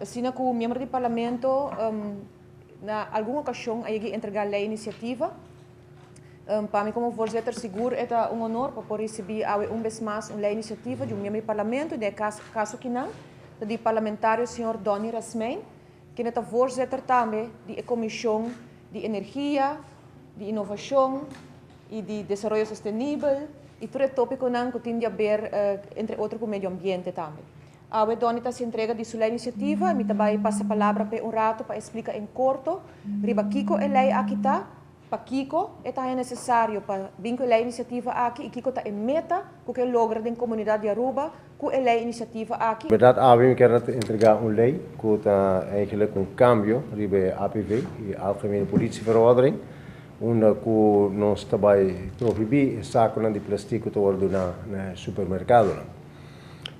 Asina ku miembro di Parlamento na algun okashon a yega entregá lei inisiativa. Pa mi komo voorzitter sigur e ta un honor pa por risibí awe un bes mas un lei inisiativa di un miembro di Parlamento, den e kaso kinan ta di parlamentario señor Donny Rasmijn, kende ta voorzitter tambe di e komishon di energia, di inovashon i di desaroyo sostenibel i tur e tópikonan ku tin di aber entre otro ku medio ambiente tambe. Awe Donny ta hasi entrega di su lei inisiativa i mi ta bai pasa palabra p'e un rato pa e splika en korto riba kiko e lei aki ta, pakiko e ta haña nesesario pa bin ku e lei inisiativa aki i kiko ta e meta ku ke logra den komunidat di Aruba ku e lei inisiativa aki. Berdat awe mi kier entrega un lei ku ta eigenlijk un kambio riba e APV, e Algemene Politieverordening, unda ku nos ta bai prohibí e sakunan di plastik ku ta wòrdu duná na e supermerkadonan.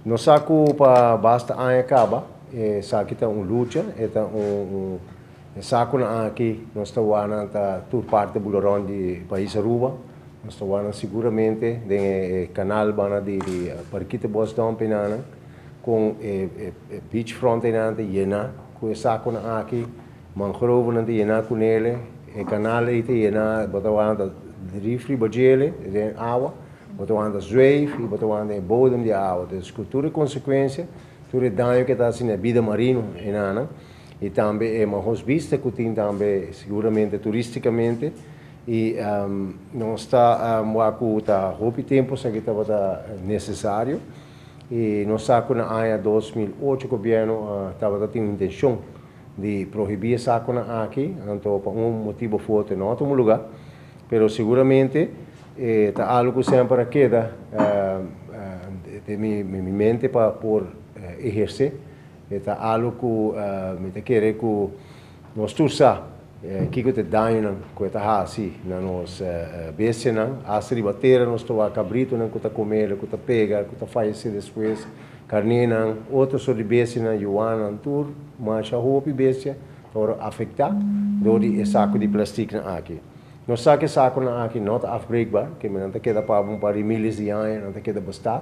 Nos sa ku pa basta aña kaba esaki ta un lucha, e ta un e sakunan aki nos ta wak nan ta tur parti bula rònt di pais Aruba, nos ta wak nan siguramente den e kanal banda di di Parkietenbos Dump enanan kon e e beachfront enanan ta yena ku e sakunan aki, mangrovenan ta yena ku nele, e kanal ei ta yena bo ta wak nan ta drif riba djele den awa. Bo ta wanta zweef i bo ta wanta e bodem di awa. Dus ku tur e konsekuensia, tur e daño ku e ta hasi na e bida marino enanan i tambe e mahos bista ku tin tambe siguramente turistikamente i nos ta wak ku ta hopi tempu esaki tabata nesesario i nos sa ku na aña 2008 gobièrnu tabata tin un intenshon di prohibí e sakunan aki, anto pa un motibu of otro no a tuma lugá, pero siguramente E ta algo cu semper a keda den mi mente pa por eherce. E ta algo cu mi ta kere cu nos tur sa kico ta e dañonan cu e ta haci na nos bestianan. Hasta riba tera nos ta wak cabritonan cu ta comele, cu ta pega, cu ta fayece despues, carnenan, otro sort di bestianan, yuanan, tur masha hopi bestia ta worde afecta door di e saco di plasticnan aki. Nos sa ku e sakunan aki no ta afbreekbaar, ke nan ta keda pa un par di miles di aña, nan ta keda bestaan.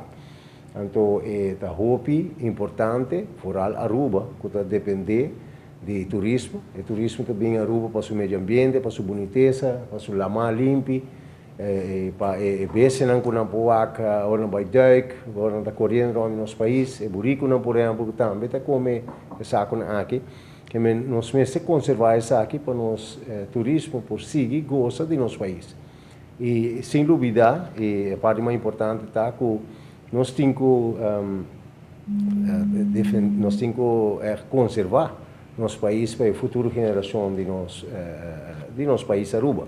Anto e ta hopi importante, foral Aruba, ku ta dependé di turismo. E turismo ta bin Aruba pa su medio ambiente, pa su bunitesa, pa su lamá limpi, pa e bestianan ku nan por wak ora nan bai duik, ora nan ta koriendo rònt di nos pais. E burikunan, por ehèmpel, ku tambe ta kome e sakunan aki. Ke men nos mester konservá esaki pa nos turismo por sigui gosa di nos pais. I sin lubidá, i e parti mas importante ta ku nos tin ku nos tin ku konservá nos pais pa e futuro generashon di nos di nos pais Aruba.